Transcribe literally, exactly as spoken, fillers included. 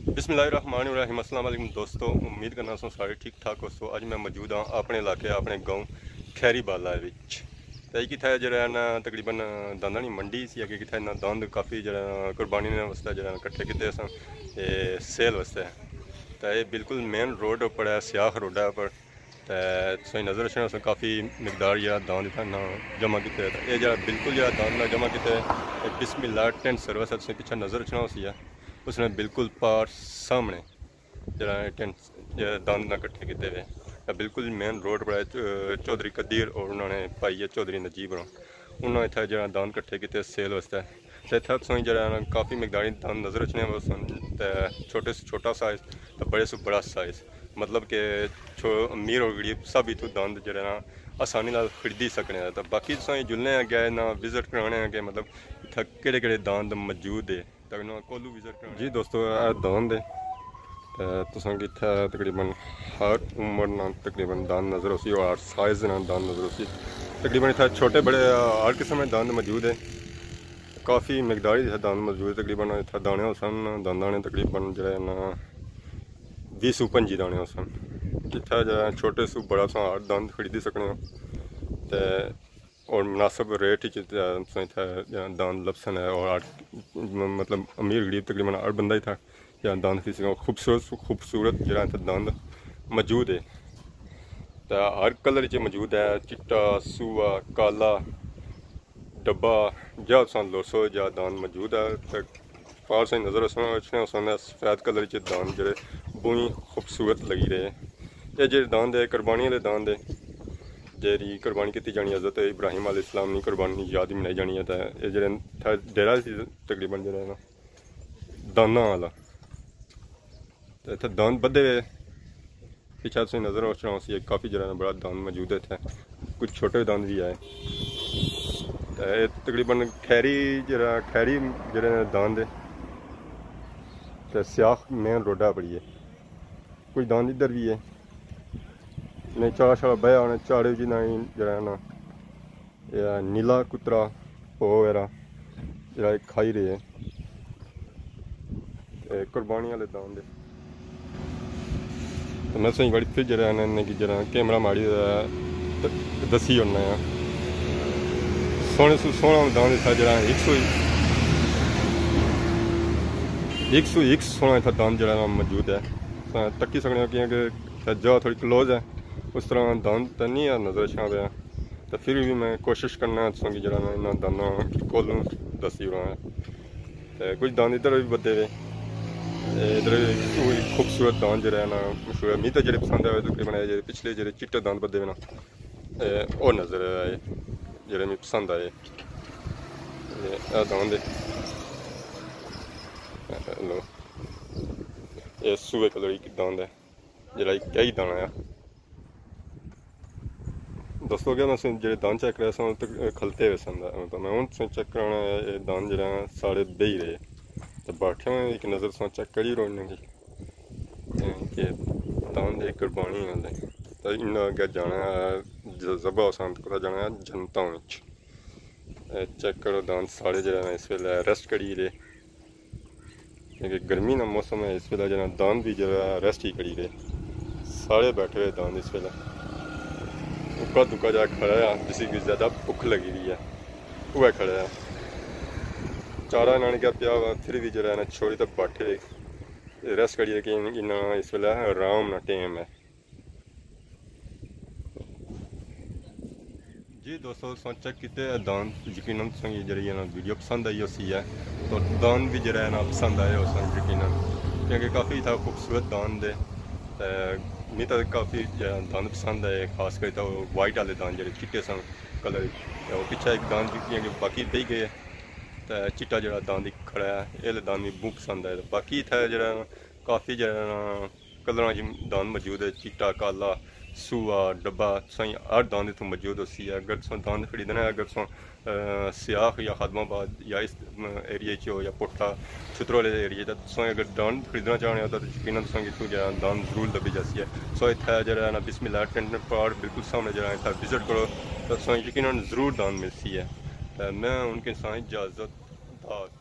بسم اللہ الرحمن الرحیم۔ السلام علیکم دوستو، امید کرنا سو سارے ٹھیک ٹھاک ہوسو۔ اج میں موجود ہاں اپنے علاقے، اپنے گاؤں خیری بالا وچ۔ تے اج کتھا جڑا ہے نا، تقریباً داندانی منڈی سی، اگے کتھا انہاں داند کافی جڑا قربانی نے واسطے جڑا کٹھے کیتے سن، اے سیل واسطے۔ تے اے بالکل مین روڈ اپر ہے، سیاخ روڈ ہے اپر۔ تے تساں نظر اچھنا سو کافی مقدار جڑا داند اتھا نہ جمع کیتے۔ تے اے جڑا بالکل جڑا داند نہ جمع کیتے، اے بسم اللہ ٹینٹ سروس ہے، تساں پچھے نظر اچھنا ہوسی ہے، اس نے بالکل پار سامنے جڑا اے ٹینٹ، اے داند نہ کٹھے کیتے ہوئے۔ اے بالکل مین روڈ پر ہے، چ-، چوہدری قدیر اور انہاں نے بھائی ہے چوہدری نجیب ہوراں۔ انہاں اتھا جڑا داند کٹھے کیتے سیل واسطے۔ تے اتھا تساں جڑا ہے نا کافی مقدار داند نظر اچھنے ہوسن، تے چھوٹے سے چھوٹا سائز، تے بڑے سے بڑا سائز۔ مطلب کہ چھو-، امیر اور غریب سب اتھوں داند جڑا ہے نا آسانی نال خریدی سکنے۔ تے باقی تساں جلنے آں اگے نا وزٹ کرانے آں کہ مطلب اتھا کیڑے کیڑے داند موجود ہے۔ تک نہ کولو وزٹ کرانے۔ جی دوستو، اے داند ہے۔ تے تساں کی اتھا تقریباً ہر عمر نا تقریباً داند نظر ہوسی اور ہر سائز نا داند نظر ہوسی۔ تقریباً اتھا چھوٹے بڑے ہر قسم دے داند موجود ہے۔ کافی مقدار اتھا داند موجود ہے۔ تقریباً اتھا دانے ہوسن، دانداں نے تقریباً جڑا ہے نا ویہہ سو پنجی دانے ہوسن۔ اتھا جڑا چھوٹے سو بڑا سا ہر داند خریدی سکنے ہو۔ تے اور مناسب ریٹ وچ تے تساں اتھا داند لبسن ہے اور ہر، مطلب امیر غریب تقریباً ہر بندہ اتھا یا داند خرید سکنا۔ خوبصورت، خوبصورت جڑا اتھا داند موجود ہے۔ تے ہر کلر وچ موجود ہے، چٹا، سوہا، کالا، ڈبا، جا تساں لوسو جا داند موجود ہے۔ تے پار سائیں نظر اچھنے ہوسن سفید کلر وچ داند جڑے بہت خوبصورت لگی رہے۔ اے جڑے داند ہے قربانی والے داند ہے، جیڑی قربانی کیتی جانی حضرت ابراہیم علیہ السلام نی قربانی یاد ہی منائی جانی ہے۔ تے اے جڑے اتھا ڈیرہ سی تقریباً جڑا ہے نا دانداں والا۔ تے اتھا داند بدھے ہوئے، پچھے تساں نظر اچھنا ہوسی، کافی جڑا ہے نا بڑا داند موجود ہے اتھا، کچھ چھوٹے داند بھی ہے۔ تے اے تقریباً خیری جڑا، خیری جڑے نا داند ہے، تے سیاخ مین روڈا پڑی ہے۔ کچھ داند ادھر بھی ہے۔ میں چاڑا شاڑا بیا ہونا، چاڑے جی نہ جڑا ہے نا، اے نیلا کترا پو وغیرہ جڑا اے کھائی رہے ہیں۔ اے قربانی والے داند دے۔ تے میں سوچ بڑی پھر جڑا ہے نا، انہیں کی جڑا کیمرہ ماڑی دا تے دسی ہونا ہے۔ سوہنے سو سوہنا داند اتھا جڑا ہے، ایک سو، ایک سو ایک سوہنا اتھا داند جڑا ہے نا موجود ہے۔ تساں تکی سکنے ہو کیونکہ جا تھوڑی کلوز ہے، اس طرح داند تے نہیں ہے نظر اچھنا پیا۔ تے پھر بھی میں کوشش کرنا تساں کی جڑا نا انہاں دانداں کی کولوں دسی رہا ہے۔ تے کچھ داند ادھر بھی بدھے وے۔ تے ادھر بھی کوئی خوبصورت داند جڑا ہے نا مشہور ہے۔ می تے جڑے پسند آئے تقریباً اے جڑے پچھلے جڑے چٹے داند بدھے وے نا، اے او نظر آئے جڑے می پسند آئے۔ اے اے داند ہے۔ اے لو۔ اے سوہے کلر کی داند ہے۔ جڑا ایک کئی دانا ہے۔ دوستو، اگر میں جڑے دان چیک کرے سن تے کھلتے ہوئے سن، تو میں ہن تساں چیک کرانا ہے، اے دان جڑا ہے ساڑے بہی رہے۔ تے باٹھے ہوئے ایک نظر تساں چیک کری رو انہاں کی، اے کہ دان دے قربانی ہوندے۔ تے انہاں اگے جانا ہے، ذبح ہوسن تے کتھا جانا ہے جنتاں وچ۔ اے چیک کرو، دان ساڑے جڑا ہے اس ویلے ریسٹ کری رہے۔ کیونکہ گرمی نا موسم ہے، اس ویلے جنا داند بھی جڑا ریسٹ ہی کری رہے۔ سارے بیٹھے ہوئے داند اس ویلے۔ اکا دکا جا کھڑا ہے، جس کی زیادہ بھوک لگی رہی ہے، وہ کھڑا ہے۔ چارہ انہاں نے کیا پیا ہوا، پھر بھی جڑا ہے نا چھوڑی تو بیٹھے ریسٹ کری رہے کہ انہاں اس ویلے آرام نا ٹائم ہے۔ جی دوستو، تساں چیک کیتے اے داند، یقیناً تساں کی جڑی ہے نا ویڈیو پسند آئی ہوسی ہے، تو داند بھی جڑا ہے نا پسند آئے ہوسن یقیناً، کیونکہ کافی اتھا خوبصورت داند ہے۔ تے می تے کافی داند پسند آئے، خاص کر تے وائٹ والے داند جڑے چٹے سن کلر، تے وہ پچھے ایک داند جتنی کہ باقی پئی گئے، تے چٹا جڑا داند ایک کھڑا ہے، اے داند می بہت پسند آئے۔ تے باقی اتھا جڑا کافی جڑا نا کلراں جی داند موجود ہے، چٹا، کالا، سوہا، ڈبا، تساں ہر داند اتھوں موجود ہوسی ہے۔ اگر تساں داند خریدنا ہے، اگر تساں، آ، سیاخ یا خادم آباد یا اس، آ، ایریے چ ہو یا پوٹھا چھترو والے ایریے چ، تساں اگر داند خریدنا چاہنے ہو تو یقیناً تساں کی اتھوں جڑا داند ضرور لبھی جاسی ہے۔ سو اتھا جڑا ہے نا بسم اللہ ٹینٹ پلاٹ بالکل سامنے جڑا ہے، اتھا وزٹ کرو تو تساں یقیناً ضرور داند ملسی ہے۔ تے میں ہن کساں اجازت، خدا حافظ۔